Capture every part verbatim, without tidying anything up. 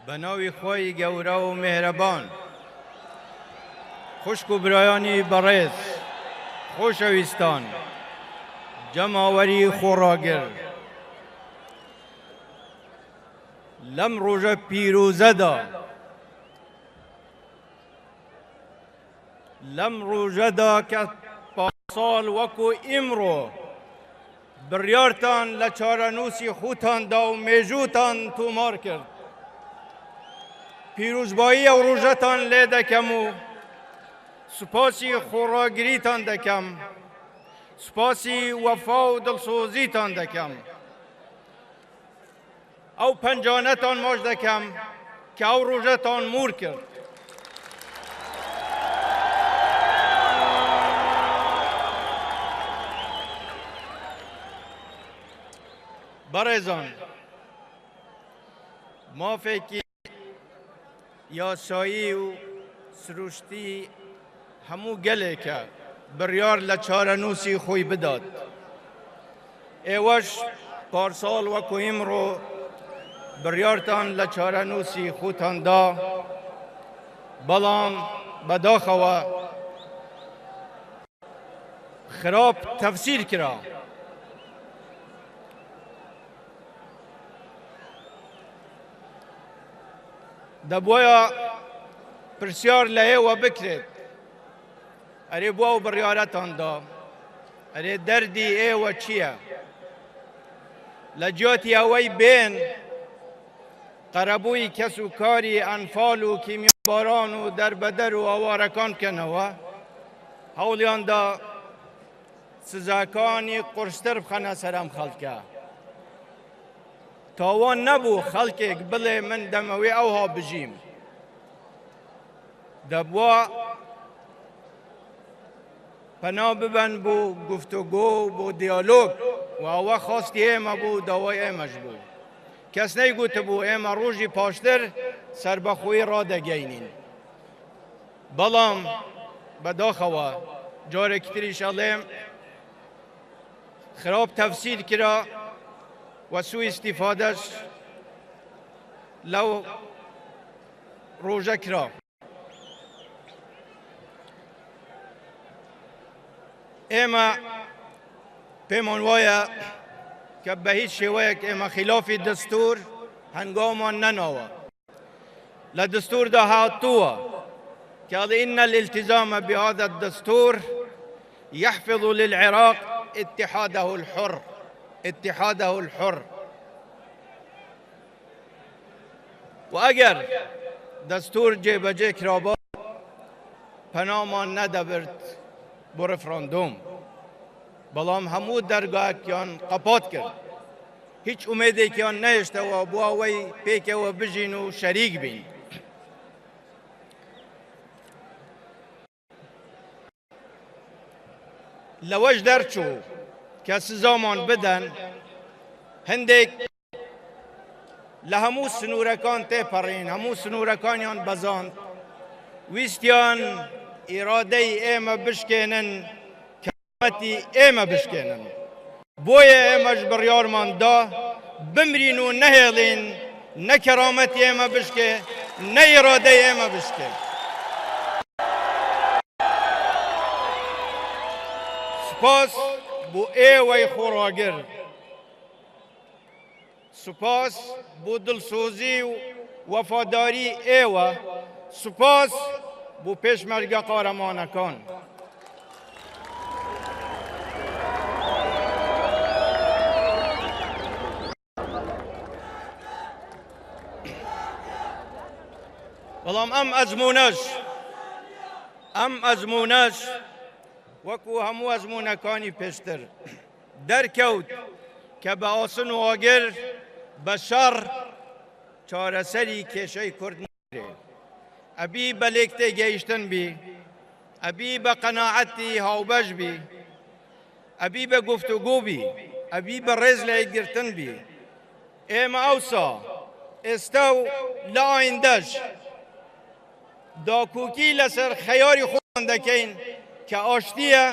Bi navê Xweyî gewre û mêhreban, xwişk û birayanî berêz, xoşewîstan, cemawerî xweragir, lem roja pîroze de, lem roje de ke parsal wekû îmro biryartan li çarenûsî xûtan da û mêjûtan tomar kir. Pîrozbayiya ew rojetan lê dekem û spasî xweragirîtan dekem. Spasî wefa û dilsozîtan dekem. Ew pencanetan maç dekem ke ew rojetan mûr kir. Berêzan, mafekî yasayî û siruştî hemû gelêke biryar li çarenûsî xwî bidat. Êweş parsal wekû îmro biryartan li çarenûsî xûtan da, belam bedaxewe xirab tefsîr kira. Debuya pirsyar li êwe bikirêt. Erê, bo ew biryaretan da. Erê, derdî êwe çi ye? Li ciyatî ewey bên qerebûyî kes û karî enfal û kîmyabaran û derbeder û awarekan kenewe. Hewliyan da sizakanî qurstir bixene ser em xelke. Tawan nebû xelkêk bilê min demewê ewha bijîm. Debwa pena biben bo guftûgo, bo diyalog û ewe xastî ême bû, daway ême ji bû. Kes neygotibû ême rojî paştir serbexweyî radegeynîn. Belam bedaxewe carekî tirî şelêm xirab tefsîr kira we sû îstîfade ji lew roje kira. Ême pêman waye ke bi hîç şêweyek ême xîlafî destûr hengaman nenawe. Li destûr de hatûye ke إن الالتزام بهذا الدستور يحفظ للعراق اتحاده الحر، اتحاده الحر. Û eger destûr cêbecê kiraba, penaman nedebirt bo referandûm. Belam hemû dergahekiyan qepat kir. Hîç umêdekiyan nehişte we bo wey pêke we bijîn û şerîk bîn. Li we ji derçû ke sizaman bidin, hindek li hemû sinûrekan têperîn, hemû sinûrekaniyan bezand, wîstiyan îradeyî ême bişkênin, kerametî ême bişkênin. Boye ême ji biryarman da, bimrîn û nehêlîn, ne kerametî ême bişke, ne îradeyê ême bişke. Spas bo ê wey xweragir. Spas bo dilsozî û wefadarî ê we. Spas bo pêşmerge qaremanekan. Belam em ezmûne ji, em ezmûne ji, wekû hemû ezmûnekanî pêştir, derkewt ke bi asin û agir, bi şer çareserî kêşey Kurd nayê. Ebî bi lêktêgehiştin bî, ebî bi qenaetî hawbeş bî, ebî bi guftûgo bî, ebî bi rêz lê girtin bî. Ême ewsa, êstew, li ayînde jî dakokî li ser xeyarî xwe dekeyn ke aştî ye,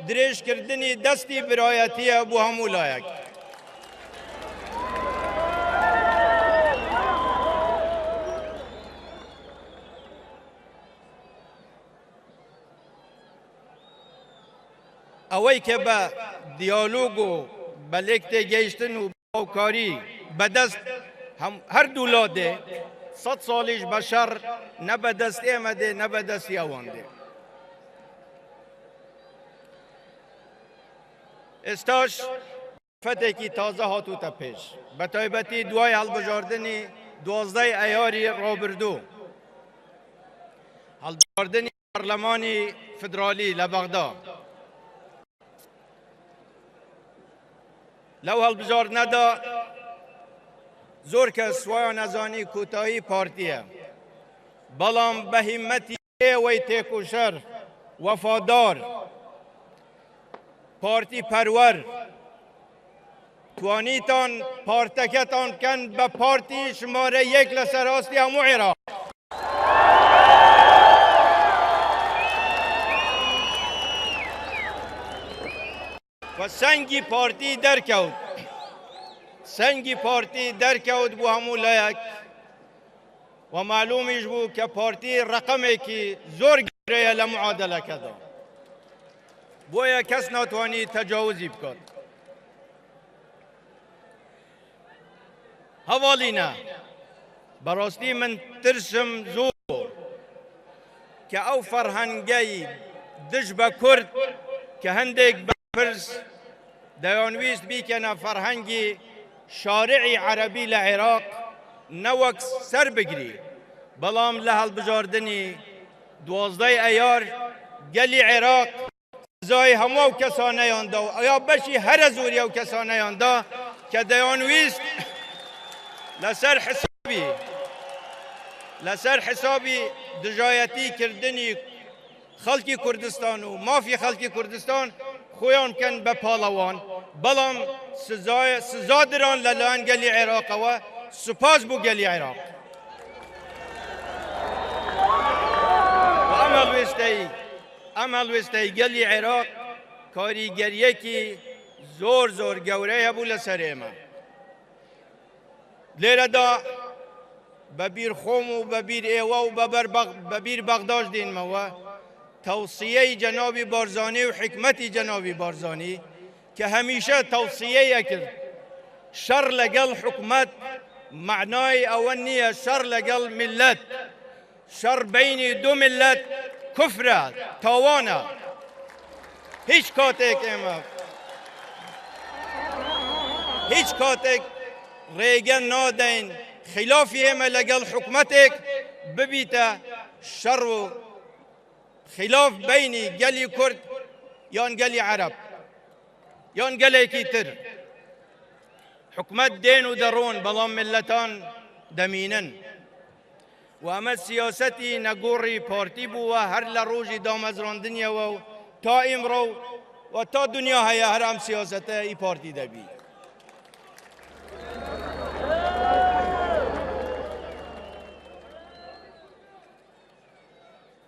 dirêjkirdinî destî birayetî ye bo hemû layek. Ewey ke be diyalog û be lêk têgehiştin û be hawkarî be dest hem, her du ladê, sed salî ji be şer ne be dest ême dê, ne be dest ya wan dê. Êstaş fetekî taze hatûte pêş. Be taybetî duayê hilbijardinî duwazdeh Eyarî rabirdû. Hilbijardinî Parlemanî Federalî li Bexda. Lew hilbijardine de zor kes waya nezanî ku tayî partî ye. Belam be hîmmetî ê wey têkoşer, wefadar, partîperwer, twanîtan parteketan ken be partî şimare yek li ser astî hemû Iraq. Ve sengî partî derkewt. Sengî partî derkewt bû hemû layek. Ve malûm îş bû ke partî reqemekî zor gire ye li muadeleke de. Boye kes natwanî tecawizî bikat. Hevalîne, berastî min tirsim zor ke ew ferhengeyî dij be Kurd ke hindêk berpirs deyanwîst bîkene ferhengî şari'î erebî li Iraq ne wek ser bigirî, belam li hilbijardinî duwazdeh Eyar gelî Iraq Sezayê hemû ew kesaneyan da û ya beşî here zorî ew kesaneyan da ke deyanwîst li ser hesabî, li ser hesabî dijayetî kirdinî xelkî Kurdistan û mafî xelkî Kurdistan xwe yan bikin be palewan. Belam siza, siza diran li layan gelî Iraqê we, spas bo gelî Iraq. Û em helwêsteyî Em helwêsteyî gelî Iraq karîgeriyekî zor zor gewre hebû li serê me. Lêre de be bîr xom û be bîr êwe û be ber Bex-, be bîr Bexda jî dîn me we. Tewsiyeyî cenabî Barzanî û hikmetî cenabî Barzanî ke hemîşe tewsiyeyek kir. Şer legel hikûmet manayê ewe niye, şer legel millet. Şer beynî du millet kufr e, tawan e. Hiç katek ême, hiç katek rêge nadeyn xilafî ême legel hikûmetek bibîte şer û xilaf beynî gelî Kurd yan gelî Ereb yan gelekî tir. Hikûmet dên û derûn, belam milletan demînin. Û eme siyasetî negorî partî bû we her li rojî damezrandinê we û ta îmro û ta dinya heye her em siyasete î partî de bî.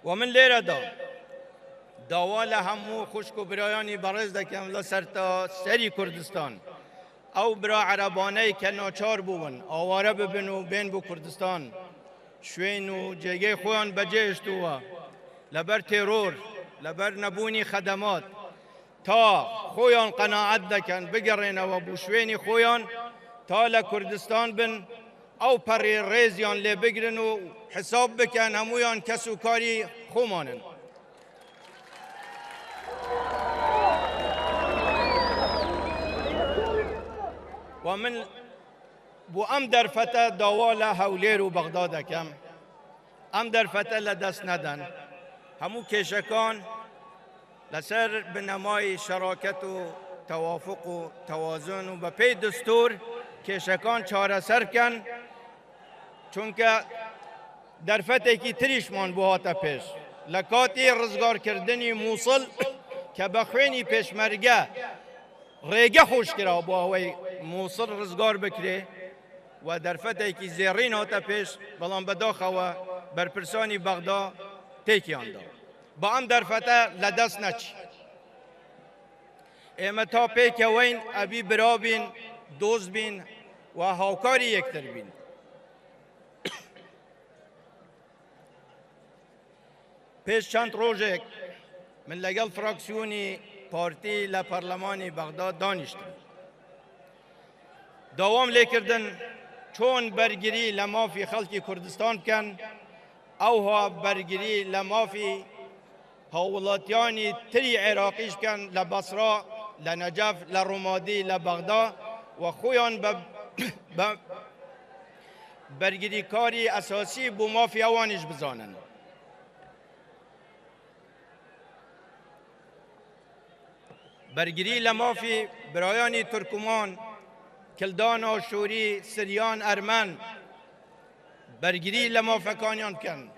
Û min lêre da dawa li hemû xwişk û birayanî berêz dekem li ser ta serî Kurdistan. Ew bira erebaney ke naçar bûbin aware bibin û bên bo Kurdistan, şwên û cêgey xweyan becêhiştû we, leber teror, leber nebûnî xedemat, ta xweyan qenaet dekin, bigerêne we bo şwênî xweyan, ta li Kurdistan bin, ew perê rêziyan lê bigirin û hesab bikin, hemûyan kes û karî xweman in. Wa min bo em derfete dawa li Hewlêr û Bexda dekem. Em derfete li dest neden. Hemû kêşekan li ser binemayî şeraket û tewafuq û tewazun û bi pey destûr kêşekan çareser bikin. Çunke derfetekî tirîşman bû hate pêş. Li katî rizgarkirdinî Mûsil ke bi xwênî pêşmerge rêge xweş kira bo awey Mûsil rizgar bikirê we derfetekî zêrîn hate pêş, belam bedaxa we berpirsanî Bexda têkiyan da. Ba em derfete li dest neçî. Ême ta pêkeweyn ebî bira bîn, dost bîn we hawkarî yektir bîn. Pêş çend rojek min legel fraksiyonî Partî li Parlemanê Bexda danîştin. Dawam lê kirdin, çon bergirî li mafî xelkê Kurdistan bikin, ewha bergirî li mafî hawilatiyanî tirî Iraqî jî bikin, li Basra, li Necef, li Rumadî, li Bexda, we xwe yan be, be bergirîkarî esasî bo mafî ewanî jî bizanin. Bergirî li mafî birayanî Tirkûman, Kildan, Aşûrî, Siryan, Ermen, bergirî li mafekaniyan bikin.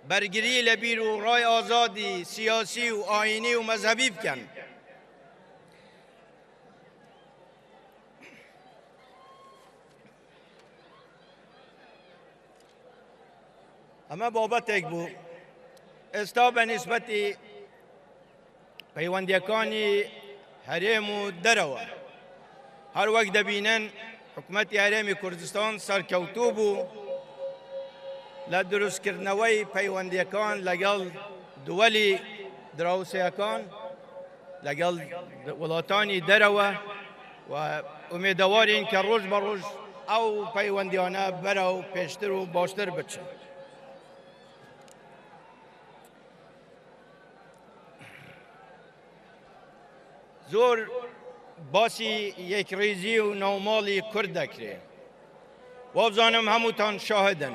Bergirî li bîr û ray azadî, siyasî û ayînî û mezhebî bikin. Eme babetek bû. Êsta be nisbetî peywendiyekanî herêm û derewe. Her wek dibînin, hikûmetî Herêmî Kurdistan serkewtû bû li dirustkirinewey peywendiyekan legel duwelî drawseyekan, legel welatanî derewe, we umêdewar in ke roj be roj ew peywendiyane berew pêştir û baştir biçin. Zor basî yekrêzî û newmalî Kurd dekirê. Wabzanim hemûtan şahid in.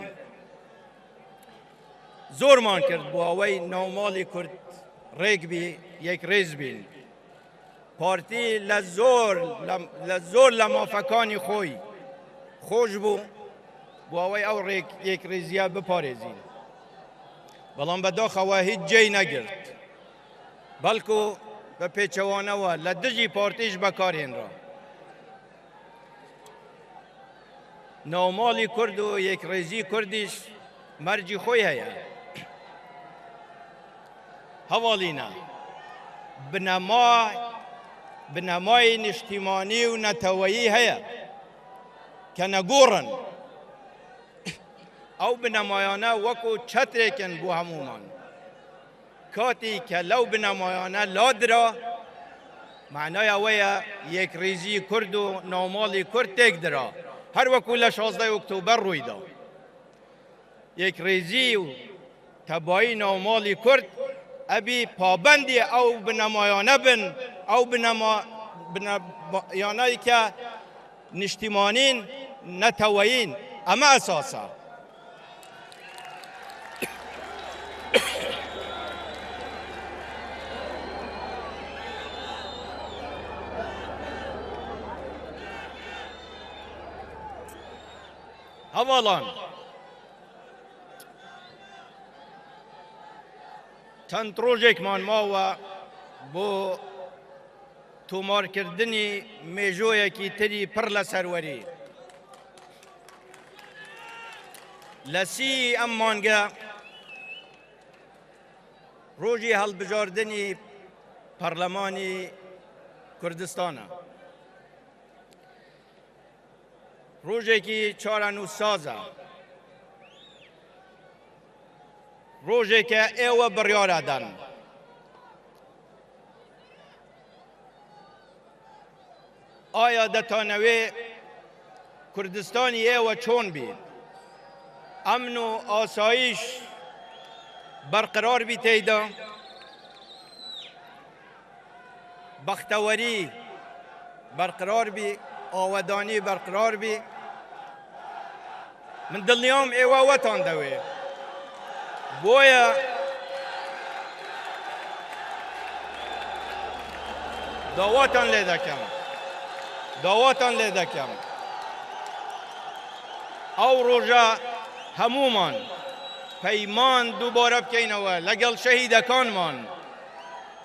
Zorman kir bo awey newmalî Kurd rêk bî, yekrêz bîn. Partî li zor, li, li zor li mafekanî xwe yî xweş bû, bo awey ew rêk yekrêziya biparêzîn. Belam bedaxa we hîç cey negirt. Belku bi pêçewane we li dijî partî jî bekarên re. Newmalî Kurd û yekrêzî Kurdî jî mercî xwe heye. Hevalîne, binema, binemayê niştîmanî û neteweyî heye ke negor in. Ew binemayane wekû çetrêk in bo hemûman. Katî ke lew binemayane ladira, manaya we ye yekrêzî Kurd û newmalî Kurd têk dira. Her wekû li şazdeh Oktober rûy da. Yekrêzî û tebayî newmalî Kurd, ebî pabendî ew binemayane bin, ew binema-, binemayane ke niştîmanîn, neteweyîn, eme esas e. Hevalan, çend rojêkman mawe bo tomarkirdinî mêjoyekî tirî pir li serwerî. Li sî em mange rojî hilbijardinî Parlemanî Kurdistan e. Rojekî çarenûsaz e. Rojeke ê we biryare dan. Aya detanewê Kurdistanî ê we çon bî? Emn û asayîş berqerar bî teyda? Bextewerî berqerar bî, awedanî berqerar bî. Min dilniyam ê we wetan dewê. Boye dawatan lê dekem. Dawatan lê dekem. Ew roja hemûman peyman dubare bikeynewe legel şehîdekanman.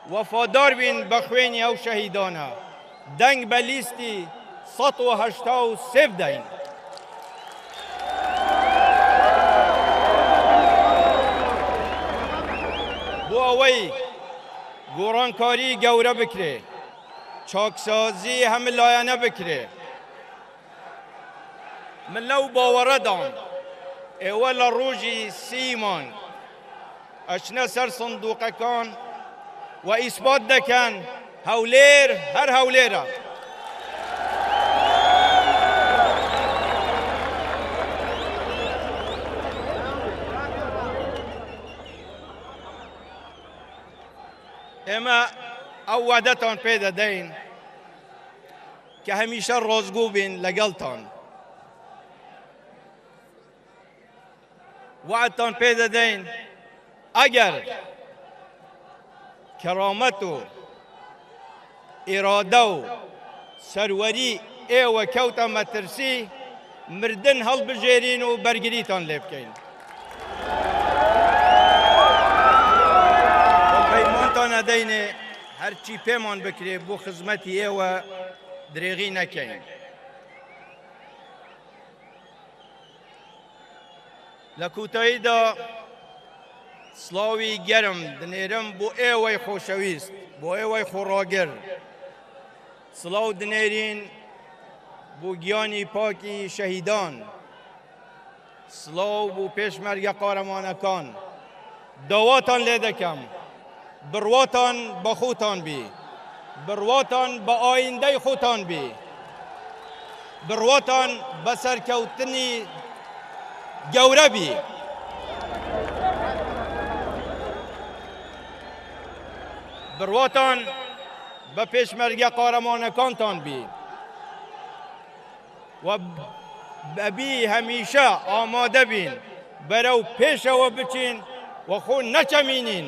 Wefadar bîn bi xwênî ew şehîdana. Deng be lîstî sed û heşta û sê bideyin. Bo awey gorankarî gewre bikirê, çaksazî hemilayene bikirê. Min lew bawere dan, ê we li rojî sî man eçine ser sindoqekan we îsbat deken Hewlêr, her Hewlêra. ئێمە ئەو وەعدەتان پێ دەدەین کە هەمیشە ڕۆزگوو بین لەگەڵتان. وەعدتان پێ دەدەین، ئەگەر کەرامەت و ئیرادە و سەروەری ئێوە کەوتە مەترسی، مردن هەڵبژێرین و بەرگریتان لێ بکەین. وە پەیمانتان ئەدەینێ، هەرچی پێمان بکرێ بۆ خزمەتی ئێوە درێغی نەکەین. لە کوتاییدا سڵاوی گەرم دنێرم بۆ ئێوەی خۆشەویست، بۆ ئێوەی خۆڕاگر. سڵاو دنێرین بۆ گیانی پاکی شەهیدان. سڵاو بۆ پێشمەرگە قارەمانەکان. داواتان لێ دەکەم، بڕواتان بە خۆتان بی، بڕواتان بە ئایندەی خۆتان بی، بڕواتان بە سەرکەوتنی گەورە بی، بڕواتان بە پێشمەرگە قارەمانەکانتان بی. و بەبی هەمیشە ئامادە بین بەرەو پێشەوە بچین و خۆ نەچەمینین.